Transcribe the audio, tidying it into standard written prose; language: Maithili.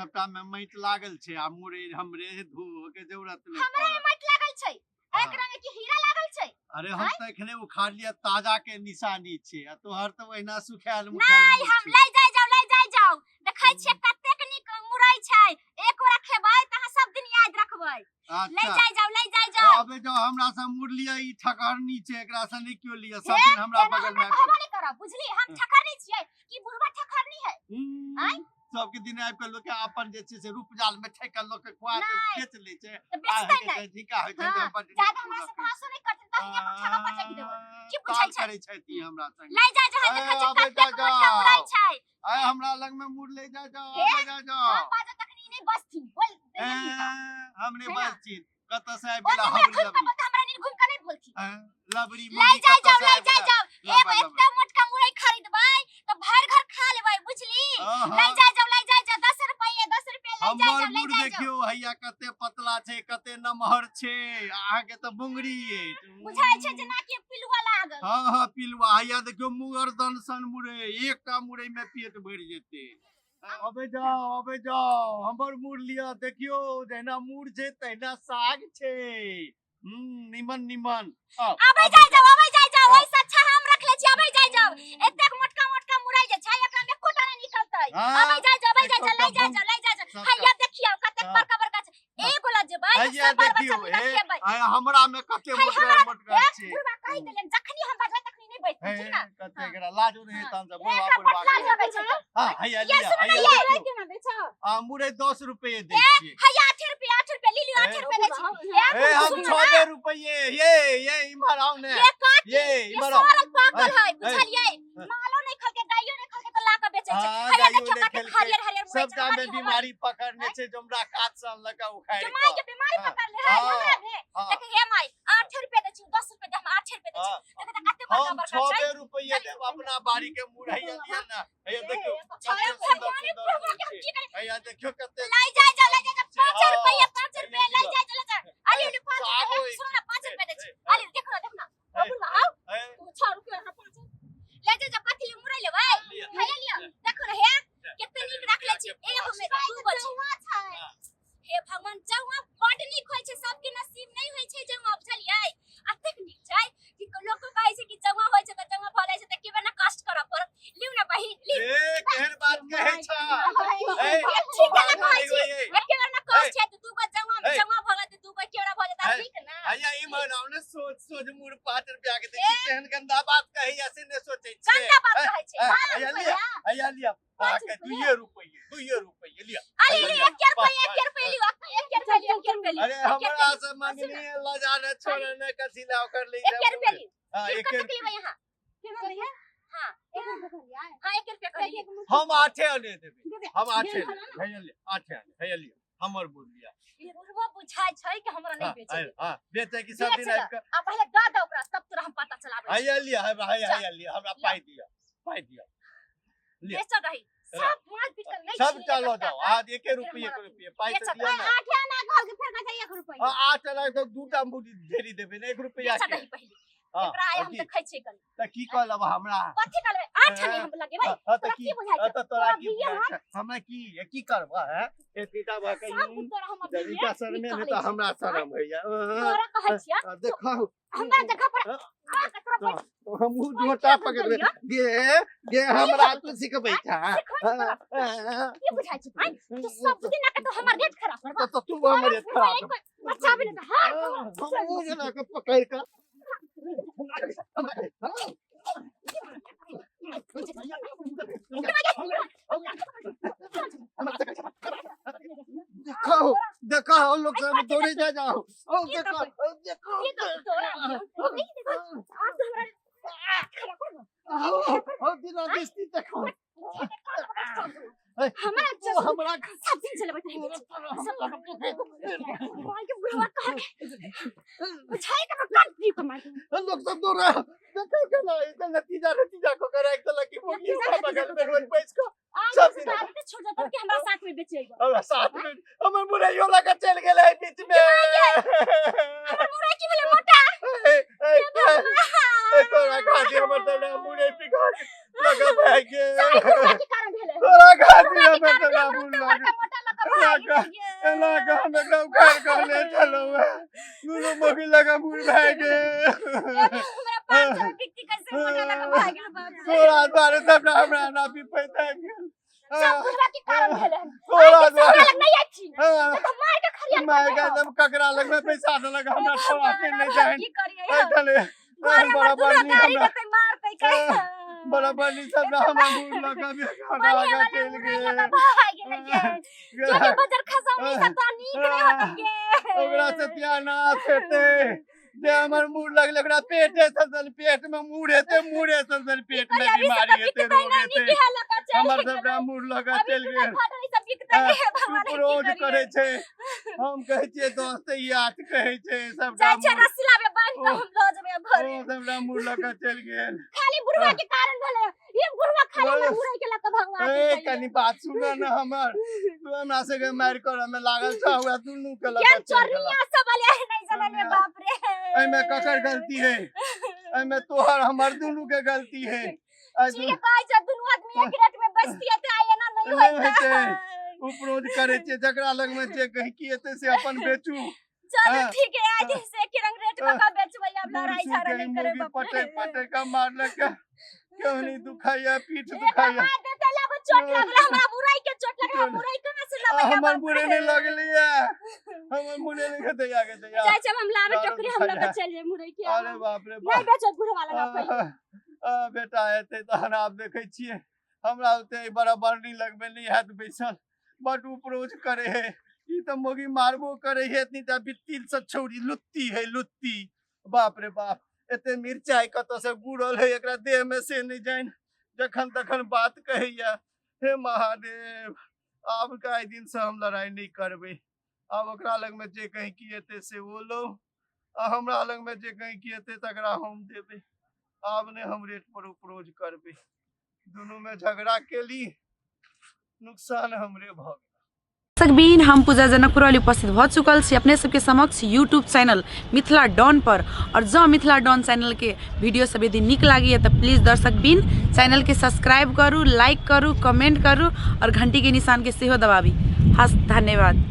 सबटा में माटि लागल छै आ मुरई हमरे धोअ के जरूरत नहीं हमरा पड़त। माटि लागल छै। हाँ। एकरा में की हीरा लागल छै? अरे हम तऽ एखने उखाड़लियै, ताजा के निशानी छै आ तोहर तऽ ओहिना सुखायल मुखायल नहीं, मुँह हम छै। ले जाय जाओ, ले जाय जाओ। देखै छियै कतेक नीक मुरई छै। एक गोरा खेबै तऽ अहाँ सब दिन याद रखबै। ले अच्छा जाय जाओ, ले जाय जाओ। अबे जाओ, हमरा से मुड़ लिया, ई ठकरनी छै, एकरा से नहीं क्यों लिया, सब हे, दिन हमरा एना बगल हमरा में कहबो नहीं करब, बुझली? हम हाँ। ठकरनी छियै कि बुढ़वा ठकरनी है? आँय? सबके दिन आबि कऽ लोक के अपन जे छै से रूप जाल में ठेक कऽ लोक के खुआ के नहि। बेच लै छै। तऽ आ बेचतै होइ नहि। छै झिका होइ छै हाँ, जे हम बड्ड नीक जादा हमरा से रखै छी। भाषो नहीं करथिन तऽ हियाँ पर ठगा पटकि देबै। की बुझै ताल छै? करै छथि ई हमरा संग। ले जाय जाओ, ए, देखै छियै अबै कतेक जा मोटका मुरई जाओ। छै। आय हमरा लग में मुड़ ले जा जाओ। हे, आबे जा जाओ। हम बाजब तखनी नहि बजथिन, बोल ए, देलियनि हिनका। हम नहि है ना? बजथिन, कतऽ से आबि ओ गेला जे हमरा हबरी घुमि कऽ लबरी। बोलतै, हमरा नहीं घुमि कऽ नहि बोलथिन। एँ, लबरी ले मौगी जाय कतऽ जाओ, से ले आबि जाय गेला? जाओ। लबा एगो लबा। एकटा मोटका मुरई खरीदबै तऽ भरि घर खा लेबै, बुझली? हाँ, ले हाँ। जाय जाओ, ले जाय जाओ, 10 रुपैआ, 10 रुपैआ ले जाय हमर जाओ, ले मुड़ जाय जाओ। देखियौ हैया कते पतला छै, कते नमहर छै, अहाँके तऽ बुंगरी अछि। बुझाइ छै जेना कि पिलुआ लागल। हाँ हाँ, पिलुआ। हैया देखियौ मुगरदन सन मुरई, एकटा मुरई में पेट भरि जेतै। अबे जाओ, अबे जाओ, हमर मुड़ लिअ। देखियौ जहिना मुड़ छै तहिना साग छै। निमन निमन। आउ, अबै अबै जाय जाओ, अबै जाय जाओ। आउ। ओइसे अच्छा हम रखले छी। अबै जाय जाओ, एतेक मोटका मोटका मुरई जे छै एकरा में एकोटा नहि निकलतै। हाँ, अबै जाय जाओ, अबै जाय जाओ, ले एकोटा जाय बम- जाओ, ले जाय जाओ। सबटा। हैया देखियौ कतेक हाँ। बड़का बड़का छै। एगो लऽ जेबै तऽ हैया सब बाल बच्चा देखियौ, मिलके हे, खेबै। आय हमरा में कते है, मोटगर हमरा- मोटगर ए, छै। बुढ़बा कहि देलियनि, जखनी हम बजबै तखनी नहि बैठथिन, हे, ठीक ना? कते हाँ। एकरा लाजो नहि हाँ। तहन से बुढ़वा एकरा बुढ़वा बड लाज के। लगै छै तऽ। हाँ, हैया ये लिअ, सुनू ने, हैया ये। देखियौ। केना दै छौ? आ मुरई 10 रुपये दै छियै। हैया 8 रुपया, 8 रुपया ली लियौ, 8 हे। रुपया दै छी। ए, ए, हम सुनू ना, छबे रुपये। ये ये इम्हर आउ ने। ये काकी, ये ये इम्हर आउ। सड़ल पाकल है, हे। बुझलियै? मालो नहि खलकै, गाइयो नहि खलकै तऽ ला कऽ बेचै छै। हाँ, हैया गाइयो देखियौ नहि कतेक खेलकै। हरियर हरियर मुरई छै। सबटा हमर में की हमर बीमारी पकड़ने छै, जो हमरा कात से अनलक उखाड़ि जमाई कऽ। के बीमारी हाँ, पकड़ ले है हाँ, हमरा में। हाँ, देख हे माई, 8 रुपया दै छी, 10 रुपया दे, हम 8 रुपया दै छी। हाँ। देखो तऽ कते बड़का हम बड़का छै। छबे रुपये देब अपना बाड़ी के मुरई। लिअ ने, हैया देखियौ छबे कते सुंदर भगवान सुंदर प्रभु मुरई के हम छै। की करी? हैया देखियौ कते लै जाय जाओ, लै जाय जाओ, 5 हाँ, रुपया, 5 रुपया हैया लै लिअ। जाय जाओ, लै जाय। अरे अरे 5 सागो रुपया, अछि। सुनो ना, 5 रुपया दै छी। हे, अरे देखो ना, देखो ना। हे, बुढ़वा आउ, हे, तू 6 रुपया, हाँ, 5 ले जा जा। कथी ले मुरई लेबै? लिअ। हैया लिअ, देखो ना हे कते नीक रखले छी। एगो में दू गो छै। हे भगवान, जौआ बड नीक होइ छै, सबके नसीब नहि होइ छै जौआ, बुझलियै? एतेक नीक छै कि लोक कहै छै कि जौआ होइ छै तऽ जौआ भऽ जाइ छै तऽ केबे ना कष्ट करऽ पड़त। लिउ ना बहिन, लिउ। ए, केहन बात कहै छ? ए, ठीक है ना कहै छी? ए, एके बेर ना कष्ट छै तऽ दू गो जौआ ए। जौआ भऽ गेल तऽ दू गो केवड़ा भऽ जेतै, ए। नीक ना? हैया इम्हर आउ ने, सोच सोच मुड़ 5 रुपया के दै छी। केहन गंदा बात कहैया से नहि सोचै छियै। गंदा बात कहै छै? ए, 5 हैया रुपैया। लिअ, हैया लिअ, अहाँके दुइये रुपैये, दुइये रुपैये लिअ। अरे हैया अरे लिअ, 1 रुपैया, पाँच, 1 रुपैया लिउ, 1 रुपैया लिउ, 1 रुपैया लिउ। अरे एक हमरा रुपैया से मंगनी लजा ने छोड़े ने, कथी ला ओकर ले 1 रुपैया लिउ। हाँ, लिउ, एके कतेक लेबै अहाँ? केना दै है? हाँ एक रुपया कहलियै? हाँ, 1 रुपया कहलियै। हम आठे आने देबै, हम आठे गेल आने। हैया लिअ, आठे आने, हैया लिअ, हमर बोल लिअ। ई बुढ़बो बुझाइ छै कि हमरा नहि हाँ, बेचै। हाँ, बेचै कि सब बेच दिन दऽ। आबि कऽ। आ पहिले दऽ दऽ ओकरा, तब तोरा हम पता चलाबै छी। हैया लिअ, हमरा हैया हैया लिअ, हमरा पाइ दिअ, पाइ दिअ, लिअ। बेचऽ दही सब मार पीट कर नहीं। सबटा लऽ जाओ, आज एके रुपये, एक रुपये पाइ तऽ दिअ ने। आठे आना कहलकै, फेर कहै छै 1 रुपैया। हाँ, आठ आना तऽ दूटा मुड़ी ढेरी देबै ने 1 रुपैआ बेचऽ के। दही पहिले हाँ, एकरा। आइ तऽ हम की देखै छियै कनी। तऽ की कहलब हमरा? कथी कहलबै? आठ आने हम लगेबै। हाँ, तऽ तोरा की की बुझाइ हाँ, छौ? तऽ तोरा तोरा की बिये बुझाइ छौ? हमरा की की करबह हैं? एतीटा भऽ कऽ सब तोरा हम अभी जरीटा शरमे नहि निकालै तऽ छी। हमरा शरम होइया। तोरा कहै छियै। देखो हमरा जगह पर आ के तोरा तो हमहूँ झोटा पकड़बै। गे गे, हमरा तू सिखबै छा? सिखबै छी तोरा? की बुझाइ छै आँय? तू सब दिन आके तो हमर रेट खराब करबा। तऽ तू हमर रेट खराब। बच्चा भी नहीं हार। हमहूँ जेना के पकड़ि कऽ देखो देखो, लोग सब दौड़े जा जाओ। ओ देखो ओ देखो। की तो तोरा नहीं देखो, आज तो हमरा खराब करबा। ओ दिना दृष्टि देखो। हमरा ओ हमरा सब दिन चलबैत रहे सब। माय के बुढ़वा कह के बुझाइ के कान पी के मार। लोग सब दौड़ा देखो केना एकर नतीजा नतीजा को करे एक तरह की मुर्गी नतीजा ओकरा बगल में रोज बैस कऽ आज सब दिन। आदत छोड़ जाता कि हमरा साथ में बेचेगा। हमरा साथ में हमर मुरैयो लगा चलि गेलै बीच में। हमर मुरई की भेलै मोटा? ए, ए, ए, तोरा खातिर हमर तोरा मुरई पिघा लगा भए गेल। बुढ़वा के कारण भेलै। तोरा खातिर बुढ़वा के हमर कारण तोरा हमरा मुर ओते लगा बड़का मोटा लगा एना कऽ हम एकरा उखाड़ि कऽ ले चलू दुनू मौगी लगा मूड़ भए गेल। हमरा 500 बिकती कैसे मोटा लगा भाग गेल बाप रे। तोरा दुआरे सबटा हमरा ना पीपैत आबि गेल। सब बुढ़वा के कारण भेलै हन। तोरा आइ के दुआरे हमरा लग नहीं अछि। हाँ, तो मार के खरियान माय कर एकदम ककरा लग में पैसा देलक हमरा छोड़ा के नहि जाइन की करियै हम? एहिठाम घरे हमर बराबर दुनू नहीं गाड़ी हमरा देतै मारतै कैसे? बराबर नहीं सबटा हमर मूड़ लगा भी बढ़िया आगा वाला चलि मुरई गेल। लगा भाग गेलै गे। जो के बजर खसौनी सब तो नीक नहि होत गे। ओकरा सत्यानाश हेतै जे हमर मूड़ लगलै ओकरा पेटे ससल पेट में मूड़ हेतै मूड़े ससल पेट में करियै, अभी बीमारी सब हेतै बिकतै रोग नहि, हेतै नीक है लगा चलि हमर गेलै। सबटा मूड़ लगा अभी चलि टूटल गेल। फाटल ई सब बिकतै नहि हे भगवान, चुप की रोज करियै? करै छै हम कहै छियै दोस्त ई आठ कहै छै सबटा जाइ छै मूड़ रस्सी लाबे बान्हि कऽ हम लऽ जेबै आब घरे। ओ सबटा मूड़ लऽ कऽ चलि गेल। खाली बुढ़वा के कारण भेलै ई बुढ़वा खाली हमर मुरई के लऽ कऽ भगवा ए कनी बात सुन न हमर तू हमरा संगे मारि करऽ में लागल छह उएह दुनू के लऽ केहन कऽ चलि गेला। चोरनिया सब अले नहीं जनल में बाप रे। एहिमे ककर गलती है? एहिमे तोहर हमर दुनू के गलती है। आइ ठीक है कहै छै दुनू आदमी एक रेट में बचतियै तऽ आइ एना नहीं नहि होइतै। होइतै। उपरोज करै छियै जकरा लग में जे गहिकी एतै से अपन बेचू। चलू हाँ। ठीक है आज से एक रंग रेट हाँ। कऽ बेचबै आब लड़ाई बूढ़ झगड़ा सूढ़ के नहीं करै मुर्गी बाप रे। पटक पटक के मारलक केहू नहीं दुखाइया पीठ एकरा दुखाइया। मार देतै लागो चोट लागल हमरा बुराई के चोट लागल हम बुराई केना से आ, लबै हमर मुरे नहीं लगलिया हमर मुरे नहीं खेतै आगे दैया। जाइ छै हम लाबे दारू टोकरी हम लऽ दुखाइया। कऽ चलि जाय मुरई के। अरे बाप रे नहीं बाप। बेचत बुढ़वा लगा पहिले। आ, बेटा एतै तहन आब देखै छियै हमरा ओते बराबर नहीं लगबे नहीं हैत बैसल बड उपरोज करे है ई तऽ मोगी मारबो करे है इतनी टा बित्तिल से छौरी लुत्ती है लुत्ती। बाप रे बाप एते मिरचाई कतऽ से गुड़ल है एकरा देह में से नहीं जानि जखन तखन बात कहैया। हे महादेव आब के आइ दिन से हम लड़ाई नहीं करबै। आब ओकरा लग में जे कहीं की एतै से ओ लो आ हमरा लग में जे कहीं की एतै तकरा हम देबै। आब नहि हम रेट पर उपरोज करबै। दुनू में झगड़ा केली नुकसान हमरे भऽ गेल। दर्शकबिन हम पूजा जनकपुर वाली उपस्थित भऽ चुकल छी अपने सबके समक्ष यूट्यूब चैनल मिथिला डॉन पर। और जँ मिथिला डॉन चैनल के वीडियो सब यदि नीक लागैए तऽ प्लीज दर्शकबिन चैनल के सब्सक्राइब करू, लाइक करू, कमेंट करू और घंटी के निशान के सेहो दबाबी। हस धन्यवाद।